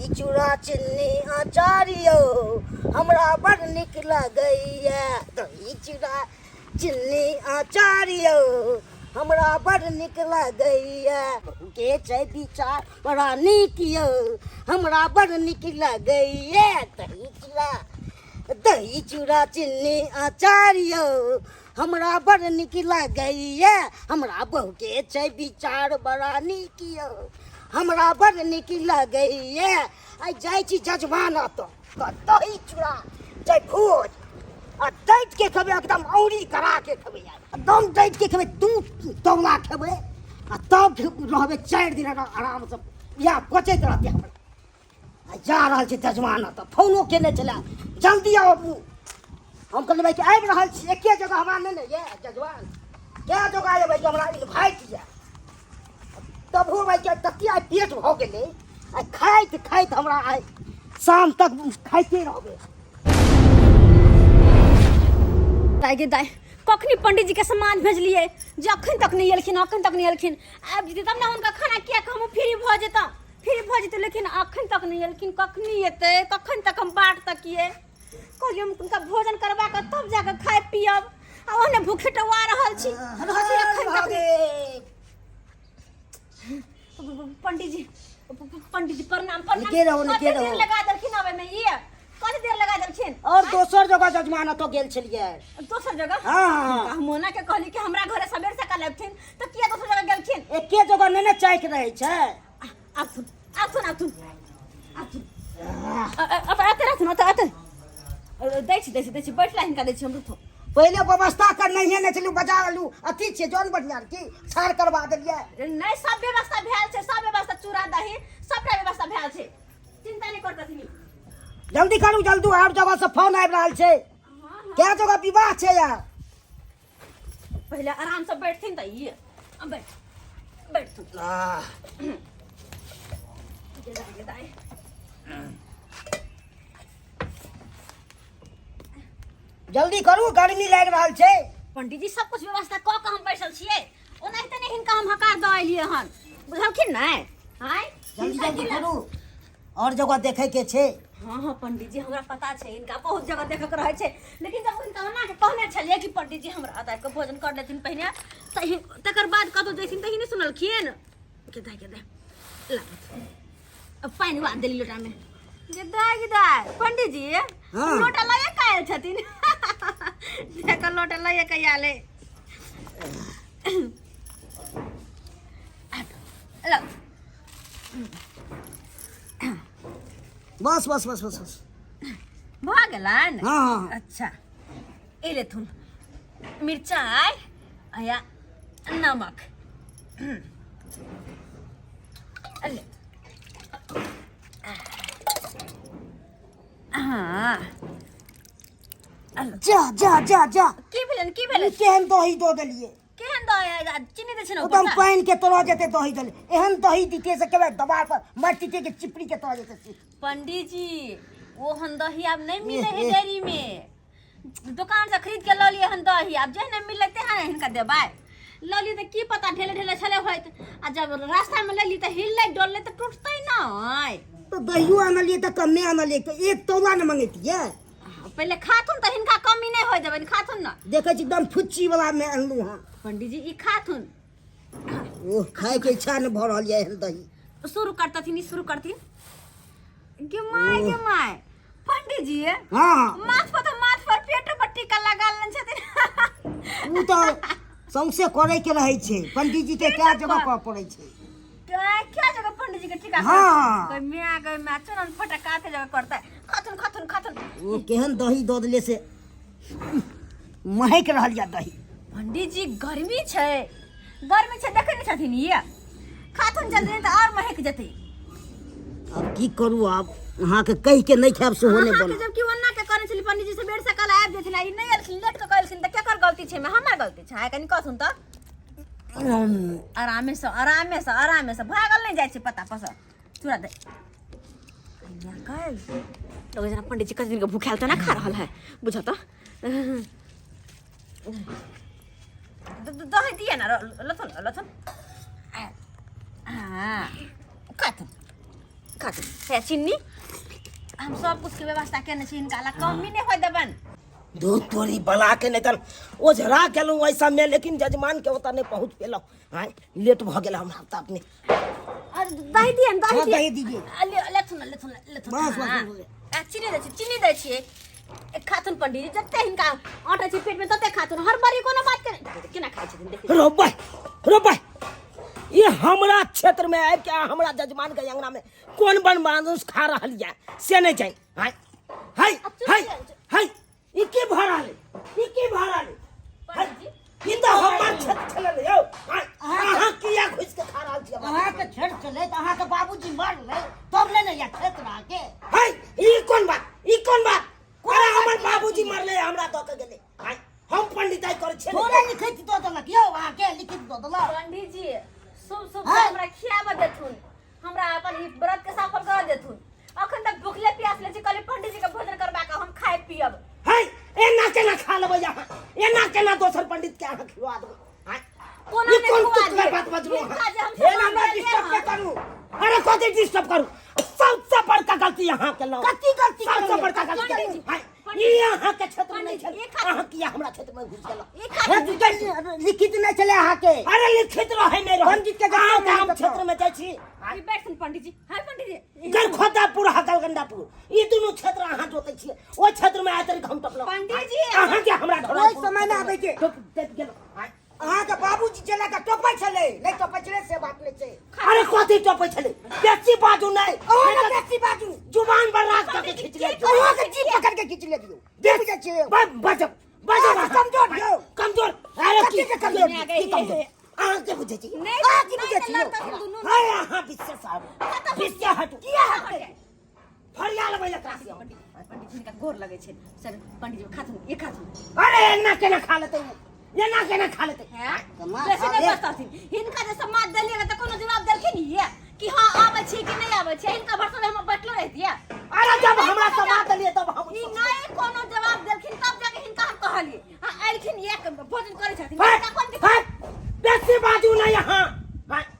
दही चूड़ा चिन्नी अचार यौ हमरा बड़ नीक लगैया। दही चूड़ा चिन्नी अचार यौ हमरा बड़ नीक लगैया। के छै विचार बड़ा नीक यौ हमरा बड़ नीक लगैया। दही चूड़ा चिन्नी अचार यौ हमरा बड़ नीक लगैया। हमरा बहुके छै विचार बड़ा नीक यौ हमरा बड़ नीक लगैया। आइ जाइ छी जजमान ओतऽ तऽ दही चूड़ा छै भोज आ दैत के खेबै, एकदम औरी करा के खेबै, एकदम दैत के खेबै, दू तौला खेबै आ तब रहबै 4 दिन आरामसँ, इएह पचैत रहतै हमरा। आ जा रहल छी जजमान ओतऽ, फोनो केने छलै जल्दी आउ। हम कहलियै भाइ कि आबि रहल छी, एके जगह हमरा नहि ने यऽ जजमान, कए जगह अयबै कि हमरा इन्वाइट यऽ। तबो भाइ के तते आइ पेट भऽ गेलै, आ खाइत खाइत हमरा आइ शाम तक खाइते रहबै। दाइ गे दाइ, कखनी पंडित जी के सामान भेजलिए जे अखन तक नहीं एलखिन, अखन तक नहीं एलखिन। आबि जेतै तब ने हुनका खाना किया के हम फ्री भऽ जेतहुँ, फ्री भऽ जेतै, लेकिन अखन तक नहीं एलखिन। कखनी एतै, कखन तक हम बाट तकिए? कहलियै हम हुनका भोजन करबा कऽ तब जाकऽ खाय पियब, आ ओहने भूखे टौआ रहल छी। हर हर अखन तक महादेव। पंडित जी, पंडित जी प्रणाम, प्रणाम। नीके रहू, नीके कते देर रहू। लगा देलखिन आबै में, ई कते देर लगा देलखिन? और दोसर जगह जजमान ओतऽ गेल छलियै। दोसर जगह? हाँ, हाँ, हाँ। हम मोना के कहली कि हमरा घरे सबेर सकाल अबथिन, तऽ किया दोसर जगह गेलखिन? एके जगह नहि ने चाइक रहै छै। आबथुन, आबथुन, आबथुन, आबथुन। अब आते रहथुन, आते आते दै छी, दै छी, दै छी, बैठला हिनका दै छी हम, रुकू। पहिले व्यवस्था कर नहिए ने छलू, बजा लेलू अथी छियै जौन बढ़िया की छाड़ करवा देलियै। नहि, सब व्यवस्था भेल छै, सब व्यवस्था, चूड़ा दही सबटा व्यवस्था भेल छै, चिंता नहि करतथिन। जल्दी करू जल्दी, आर जगह से फोन आबि रहल छै, कै जगह विवाह छै यार। पहिले आराम से बैठथिन तऽ ई अब बैठ बैठथुन। आह, गे दाइ, गे दाइ। जल्दी करू, गर्मी लागि रहल छै। पंडित जी सब कुछ व्यवस्था कऽ के हम बैसल छियै, ओनाहिते नहि हिनका हम हकार दऽ एलियै हन, बुझलखिन नहि? आँय। जल्दी जल्दी करू, और जगह देखे के छै। हाँ हाँ पंडित जी, हमरा पता छै हिनका बहुत जगह देखऽ के रहै छै, लेकिन जब हिनका ओना के कहने छलियै कि पंडित जी हमरा एतऽ आबि कऽ भोजन कर लेथिन पहिने तऽ तकर बाद कतौ जैथिन, तऽ ही नहि सुनलखिन। के दाइ, के दाइ, ला अब पानि वा देली लोटा में। गे दाइ, गे दाइ, पंडित जी। हाँ। लोटा लए के आयल छथिन, देख लोटा लए के आयल है। ला। बस बस बस बस बस। भऽ गेलनि? हाँ हाँ हाँ। अच्छा, ए लेथुन मिरचाइ आ या नमक ले। हाँ। जा जा जा जा। की भेलनि, की भेलनि? ई केहन दही दऽ देलियै? केहन दही है? चीनी दै छै ने एकदम ऊपरसँ? पानि के तरह जेते दही देले, एहन दही दिते से केबे दबार पर मरतीते के चिपड़ी के तरह जेते से। पंडित जी, ओहन दही आब नहीं मिले है एह, एह। डेयरी में, दुकान से खरीद के लऽ लिए हन दही, आब जेहने मिले तेहन हिनका देबै। लऽ लिए तऽ की पता ढेले ढेले छले होइत, आ जब रास्ता में लेली तऽ हिललै डोललै तऽ टूटतै नहि। तऽ दहियो आनलियै तऽ कमे आनलियै, तऽ एक तौला ने मंगैतियै। पहिले खाथुन तऽ हिनका कमी नहि होय देबनि, खाथुन ने। देखै छी एकदम फुच्ची वाला मे अनलहुँ हँ। पंडित जी, ई खाथुन। ओह, खायके इच्छा नहि भऽ रहल यऽ एहन दही। शुरू करतथिन, ई शुरू करथिन। गे my, गे my, पंडित जी। हाँ। माथ पर तऽ माथ पर पेट पर टीका लगा लेने छथिन। ओ तऽ सौंसे करे के रहै छै पंडित जी के, कए जगह करऽ पड़ै छै। क्या जगह पंडित जी के टीका? हाँ। कोई मियाँ गए मैं चुनन फटका के जगह करता है। खाथुन, खाथुन, खाथुन। ओ केहन दही दऽ देले से महकि रहल यऽ दही। पंडित जी, गर्मी छै, गर्मी छै, देखै नहि छथिन? ये खाथुन जल्दी, नहि तऽ आओर महकि जेतै। आब की करू, आब अहाँके कहि के नहि खायब सेहो नहि अहाँके बनत। जब कि ओना के करै छली पंडित जी सबेर सकाल आबि जेथिन, आ ई नहि एलखिन, लेट के कहलखिन, तऽ केकर गलती छै? मे हमर गलती छै? कनि कहथुन तऽ। आरामे से, आरामे से, आरामे से, भागल नहि जाइ छै पता पर से। चूड़ा दे लोग जना पंडित जी कते दिन के भूखायल तऽ ना खा रहल है, बुझ तऽ। दही दिए ना, लथुन लथुन। हाँ, खाथुन। खाथुन। हे चीनी, हम सब कुछ के व्यवस्था केने छी, हिनका ला कमी नहि होय देबनि। दूध तोरी बना के नहीं तन ओझरा गेलहुँ ओहि सबमे, लेकिन जजमान के ओतऽ नहि पहुँच पेलहुँ। आँय, लेट भऽ गेल हमरा तऽ अपने। अरे दही दियन, दही हाँ, दियन। दही दीजिए। आ, ले लेथुन, लेथुन, लेथुन। बस, बस, हाँ। बस, बस। आ, चीनी दै छी, चीनी दै छियै। ए, खाथुन पंडीजी, जते हिनका आँटै छै पेट में तते खाथुन। हर बारी कोनो बात के देखियौ, केना खाइ छथिन देखियौ। रो भाई, रो भाई, ये हमरा क्षेत्र में आबि के हमरा जजमान के अंगना में कोन बन मानुस खा रहल यऽ से नहीं जानि। हाय हाय हाय हाय, ई की भऽ रहल है? ई की भऽ रहल है? हाय, पंडीजी। ई तऽ हमर क्षेत्र छलै यौ। हाय, अहाँ किया घुसि के खा रहल छियै? अहाँके क्षेत्र छलै तऽ अहाँके बाबूजी मरलै तब ने ने यऽ क्षेत्र अहाँके। हाय, ई कोन बात, ई कोन बात? अरे हमर बाबूजी मरलै हमरा दऽ के गेलै। हाय, हम पंडिताई करै छियै ने। थोड़े लिखित दऽ देलक यौ अहाँके, लिखित दऽ देलक। पंडीजी, शुभ शुभ हाँ। हमरा खियाबऽ देथुन, हमरा अपन ई व्रत के सफल कर देथुन। अखन तक भूखले प्यासले छी, कहली पंडीजी के भोजन करबा के हम खाए पियब। हाय, एना केना खा लेबै अहाँ? एना केना दोसर पंडित के अहाँ खिवा देबै? हाय, कोना ई नहि कोन खुआ तुतला दियै? बात बजलहुँ अहाँ? हिनका जे हम एना सामान हमरा देलियै डिस्टर्ब हन। के करू। अरे कथी डिस्टर्ब करू? सबसे बड़का गलती अहाँ केलहुँ। कथी गलती सबसे केलियै? बड़का गलती पंडीजी, हाय, पंडीजी, ई अहाँ के क्षेत्र में नहीं पंडीजी, छल, एक हाथ- अहाँ किया हमरा क्षेत्र में घुस गेलहुँ? एक हाथ- हे, लिखित नहि छलै अहाँके। अरे लिखित रहे नहीं रहे, पंडित के अहाँ के हम गलती क्षेत्र में जाइ छी। ई बैठथुन पंडीजी। हाय पंडीजी, गरखोदापुर हकलगंडापुर ई दुनू क्षेत्र अहाँ जोतै छियै, ओहि क्षेत्र में आइ तक हम टपलहुँ। पंडीजी, अहाँ के हमरा ढोला ओहि समय में आबै के। टोप देत गेलहुँ। आँय, अहाँके बाबूजी चला के टोपै छलै, नहि टोपै छलै से बात नहि छै। अरे कथी टोपै छलै? बेसी बाजू नहि, अहाँ ने बेसी बाजू। जुबान पर राख कऽ के खींच ले। अहाँके जीभ पकड़ के खींच ले दियौ। देख, बुझै छियै? बजब, बजब। अहाँ कमजोर यौ। कमजोर? अरे कथी की के कमजोर? की कमजोर? अहाँ के बुझै छी? नहि, अहाँ की नहि, बुझै नहि, छियै? लड़तथिन दुनू। अरे अहाँ विशेष आबू, विशेष हटू। किया हटतै? फरिया लेबै एकरा से हम। पंडीजी, हिनका गोर लगै छै सर। पंडीजी, खाथुन, ये खाथुन। अरे एना केना खा लेतै उ? एना केना खा लेतै? हैं? कमा बेसी खा नहि ले। बजतथिन। हिनका जे समाज देलियै तऽ कोनो जवाब देलखिन ये कि हाँ आबै छी कि नहि आबै छी? हिनका भरोसे हम बैठलो रहितियै? अरे जब हमरा समाज देलियै तब हम ई नहि कोनो जवाब देलखिन, तब जाके हिनका हम कहलियै। हाँ, एलखिन, एक भोजन करै छथिन। हट, हिनका कोन दिक्कत? हट, बेसी बाजू नहीं यहाँ। हट।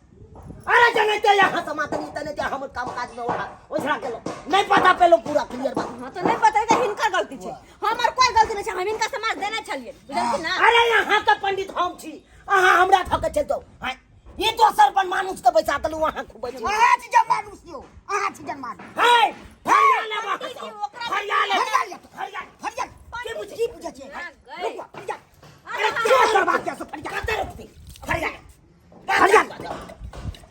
अरे जनैते यहाँ समाज देलियै तनैते हमर काम काज में ओझरा ओझरा गेलो, नहीं पता पेलो पूरा क्लियर बात। हाँ तऽ नहि पता तऽ हिनकर गलती छै, हमर कोई गलती नहि छै। हम हिनका समाज देने छलियै, बुझलखिन ना? अरे यहाँ के पंडित हम छी, अहाँ हमरा ठके चलि जाउ। हँ, ई दोसर पर मानुस के बैसा देलहुँ, अहाँ खुबै छी। अहाँ छी जनमानुस यौ, अहाँ छी जनमानुस। हे, फरिया लेब अहाँ पंडीजी, सब। ओकरा- फरिया लेब। फरिया लेब। फरिया। फरिया। की बुझै? की बुझै छियै? हाँ, गए। रुकू, फरिया। अरे क्यों करबा के से फरिया? कतऽ रुकती? फरिया। फरिया।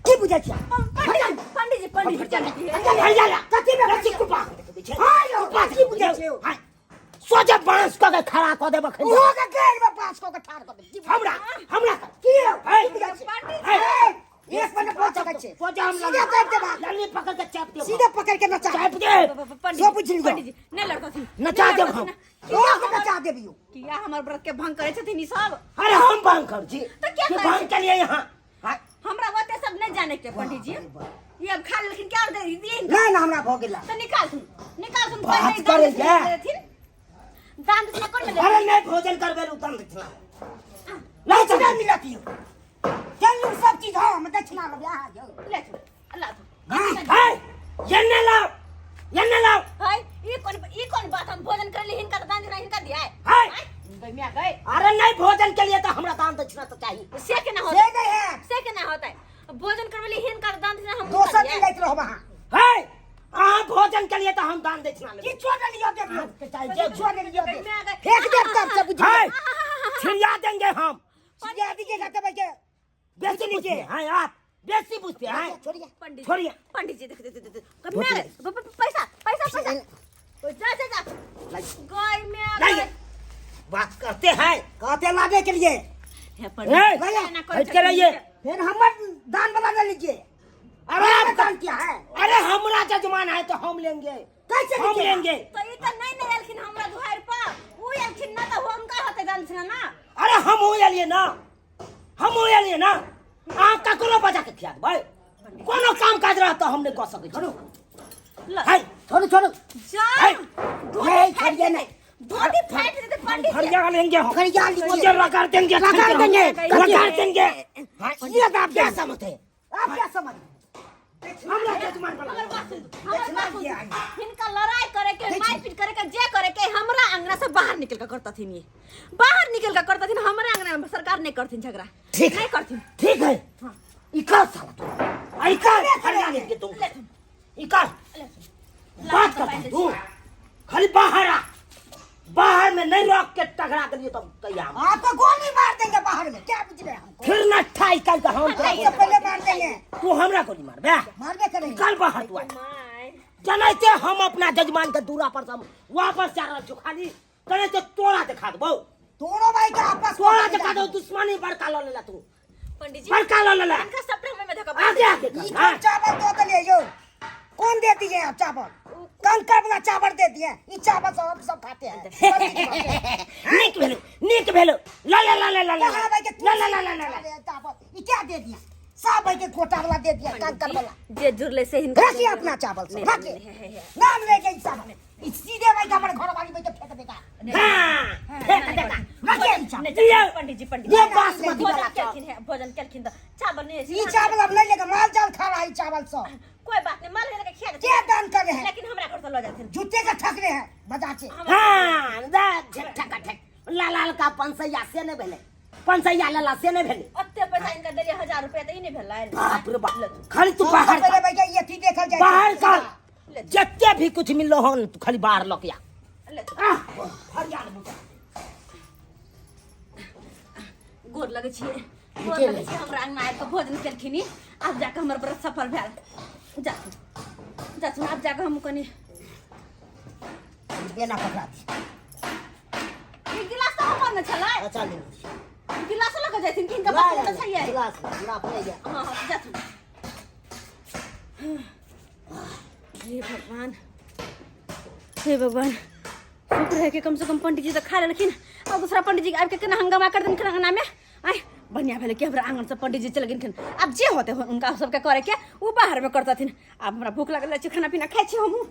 की बुझै छियै? पंडीजी, पंडीजी, पंडीजी, पंडीजी। फरिया ले। कथी में रस्सी कुपा। हाँ यौ, कुपा की बुझै छियै? हाँ। सोझे बांस कऽ के खड़ा कऽ देब अखन। ओहो के गेल में बांस कऽ के ठाढ़ कऽ देब। की बुझै हमरा हमरा की यौ? हे, की बुझै छियै? पंडीजी। हे, एक मिनट पहुँच सकै छै। सोझे हम सीधे चापि देब अहाँके। लल्ली पकड़ के चापि देब। सीधे पकड़ के नचा चापि देब। पंडीजी, सब बुझि लियौ। पंडीजी, नहि लड़तथिन। नचा नहि देब लड़तथिन। हम। ओहो के नचा देब यौ। किया हमर व्रत के भंग करै छथिन ई सब? अरे हम भंग कर छी? तऽ किया कि करै भंग छी? के लिए यहाँ? हाँ। हमरा ओते सब नहि जाने के पंडीजी। ई अब खा लेलखिन, क्या दे दिए हिनका? नहि नहि, हमरा भऽ गेला। तऽ निकालथुन, निकालथुन। बात पहिले दान करै दक्षिणा छै। देथिन। दान दक्षिणा कोन में अरे देथिन? नहीं भोजन करबे दान दक्षिणा नहीं दक्षिणा चल मिलत यौ। चलू सब चीज हम दक्षिणा लेबै अहाँ यौ। लेथुन, लाथुन। हे, ये लाओ, ये लाओ। हाय, ई कोन बात? हम भोजन करली हिनका तऽ दान दक्षिणा हिनका दियाय? हाय। गैमिया गए। अरे नहीं भोजन के लिए तो हमरा दान दक्षिणा तो चाहिए। से केना से होतै? नहि हैत। से केना होतै? भोजन करबली हिनका तऽ दान दक्षिणा हम दोसर हुनका दिन दियाय? लैत रहब अहाँ। हे, अहाँ भोजन के लिए तो हम दान दक्षिणा लेबै। किछो नहि लिअ देब, के चाहिए। किछो नहि लिअ देब। गैमिया गए। फेंक देब तब से बुझि हे, छिड़िया देंगे हम। छिड़िया दीजिएगा तब के बेसी लीजिए। हाँ, आप बेसी पूछते हैं। छोड़िए। पंडित, छोड़िए। पंडित जी, देख देख देख देख, मैं पैसा पैसा पैसा, जा जा जा, गाय में लाइए। बात करते हैं। कहते लाने के लिए। हे पंडित, ए, एना करै हट के रहिए। फिर हमर दान वाला ले लीजिए। अरे आप दान किया है? अरे हमरा जजमान है तो हम लेंगे। कैसे हम लीजिएगा? लेंगे। तो ई त नहीं नहीं एलखिन हमरा दुहार पर, उ एलखिन ना त हुनका होते दान छना ना। अरे हम हो लिए ना, हम हो लिए ना। अहाँ ककरो बजा के खिया देबै, कोनो काम काज रहत हम नहि कऽ सकै छी। ल। है, छोड़ू छोड़ू। जा। है। धोती नहीं, फाटि छोड़िए जेतै। नहीं। धोती फाटि जेतै पंडित जी। फरिया लेंगे हम। फरिया लीजिए। मुझे रगड़ देंगे। रगड़ देंगे। रगड़ देंगे। ये आप क्या समझते हैं? आप क्या समझ? हमरा जजमान वाला हमर बात सुन, हमर देखना बात सुन। ये आई। हिनका लड़ाई करे के मारपीट करे के जे करे के हमरा अंगना से बाहर निकल के करतथिन, ये बाहर निकल के करतथिन। हमरा अंगना में सरकार नहीं करथिन झगड़ा। ठीक। नहीं करथिन। ठीक है, इकर साला तू आ, इकर फरियाद के तू इकर बात कर तू खाली बाहर आ, बाहर में नहीं रोक के तगड़ा के लिए तो तैयार। आपको गोली मार देंगे बाहर में, क्या बुझ रहे हैं हमको? फिर न ठाई कल का हम तोरा सबसे पहले मार देंगे। तू हमरा गोली मार बे। मारबे करेंगे। निकल बाहर तू आ। जनैते हम अपना जजमान के दूरा पर से वापस जा रहल छौ, खाली जनैते तोरा देखा देबौ। तोरो भाई के आपस तोरा देखा देबौ, दुश्मनी बड़का ल लेला तू। पंडित जी बड़का ल लेला। इनका सपना में धोखा। आगे आगे कर, ई हाँ। कौन चावल दो दलिए यो? कौन दे दिए आप चावल? कंकर वाला चावल दे दिए। ई चावल सब हम सब खाते हैं। नीक भेलो, नीक भेलो। ला ला ला ला ला ला। कहाँ भाई के ला ला ला ला ला ला। चावल ई क्या दे दिया? सब भाई के गोटा वाला दे दिया, कंकर वाला। जे जुड़ले से हिनका रखिए अपना चावल सब, नहीं, रखिए। नहीं, नहीं, नहीं, नाम ले गई चावल। ई सीधे भाई के हमारे घर वाली भाई के फेंक देगा। हाँ, फेंक देगा। रखिए ई चावल। नहीं, पंडित जी, पंडित जी। ये बासमती भोजन वाला केलखिन है, भोजन केलखिन त चावल नहीं। ई चावल अब नहीं लेगा, माल जाल खा रहा है ई चावल सब। कोई बात नहीं, माल लेके खिया क्या दान कर रहे हैं? लेकिन हमरा घर से ल जाथिन। जूते का ठक रहे हैं बाजार से। हाँ, दा ठक ठक ठक। लाल लाल का पंसैया से नहीं भेले, पंसैया लाला से नहीं भेले। ओते पैसा इनका देलियै 1000 रुपया त ई नहीं भेलै। बाप रे बाप, खाली तू सबसे बाहर पहले कर। भैया ये अथी देखल जाए। बाहर कर, जते भी कुछ मिललो हो तू खाली बाहर लऽ के आ। ले। आह, फरियाद बुझा। गोर लगै छियै, गोर लगै छियै। हमरा अंगना आबि कऽ भोजन केलखिन ई। आब जाकऽ हमर व्रत सफल भेल। जाथुन जाथुन, आब जाकऽ हम कनि बेना पकड़ा दी। ई गिलास तऽ हमर ने छलै। अच्छा ले। ई गिलास लऽ कऽ जाथिन कि हिनका बर्तन तऽ छैहे। गिलास हमरा अपने ये। हँ हँ, जाथुन। हे भगवान, हे भगवान, शुक्र है कि कम से कम पंडित जी तऽ खा लेलखिन। आ दूसरा पंडित जी आबि के केना हंगामा कर देलखिन अंगना में। आय बढ़िया भेलै कि हमरा आंगन से पंडित जी चलि गेलखिन। आब जे होते हो उनका सबके करे के उ बाहर में करतथिन। आब हमरा भूख लागल छै, खाना पीना खाइ छी हमहूँ।